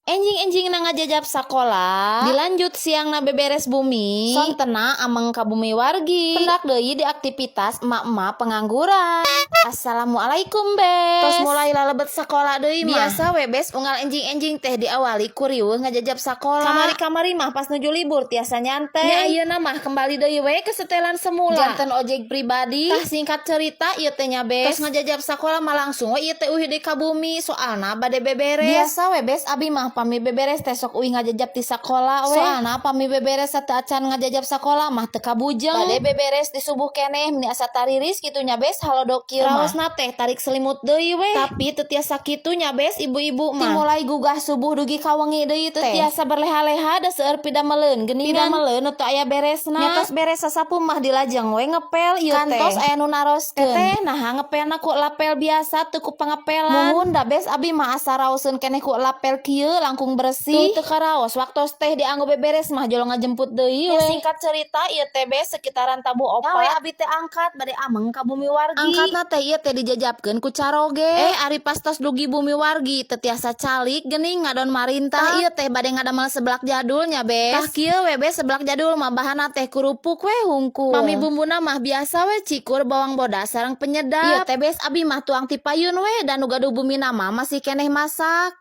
Enjing-enjingna ngajajap sakola, dilanjut siangna beberes bumi, sontena ameng ka bumi wargi, pendak deui di aktivitas emak-emak pengangguran. Assalamualaikum, Bes. Tos mulai lalebet sakola deui mah. Biasa we, Bes, unggal enjing-enjing teh diawali ku riweuh ngajajap sakola. Kamari-kamari mah pas nuju libur tiasa nyantai. Nya ayeuna mah kembali deui we ke setelan semula. Janten ojek pribadi. Tah, singkat cerita ieu teh nya, Bes. Tos ngajajap sakola mah langsung we ieu teh uih deui ka bumi, soalna bade beberes. Biasa we, Bes, abi mah pami beberes teh sok uih ngajajap ti sakola we. Soalna pami beberes sateuacan ngajajap sakola mah teu kabujeng. Bade beberes di subuh keneh meni asa tariris kitu nya, Bes, halodo kieu mah. Raosna teh tarik selimut deui we. Tapi teu tiasa kitu nya, Bes, ibu-ibu mah. Dimulai gugah subuh dugi ka wengi deui teh. Teu tiasa berleha-leha, da seueur pidameleun geuningan. Pidameleun nu teu aya beresna. Nya tos beres sasapu mah dilajeng we ngepel ieu teh. Kantos aya nu naroskeun. "Teteh, naha ngepelna ku lapel biasa, teu ku pangepelan?" Muhun da, Bes, abi mah asa raoseun keneh ku lapel kieu langkung bersih. Tuh teu karaos waktos teh dianggo beberes mah jol ngajemput deui we. Singkat cerita ieu teh, Bes, sekitaran tabuh 4 we abi teh angkat bade ameng ka bumi wargi. Angkatna teh ieu teh dijajapkeun ku caroge. Eh, ari pas tos dugi bumi wargi teu tiasa calik geuning, ngadon marintah. Ieu teh bade ngadamel seblak jadul nya, Bes. Tah, kieu we, Bes, seblak jadul mah bahanna teh kerupuk we hungkul. Pami bumbuna mah biasa we, cikur, bawang bodas sareng penyedap. Ieu teh, Bes, abi mah tuang ti payun we, dan nu gaduh bumina mah masih keneh masak.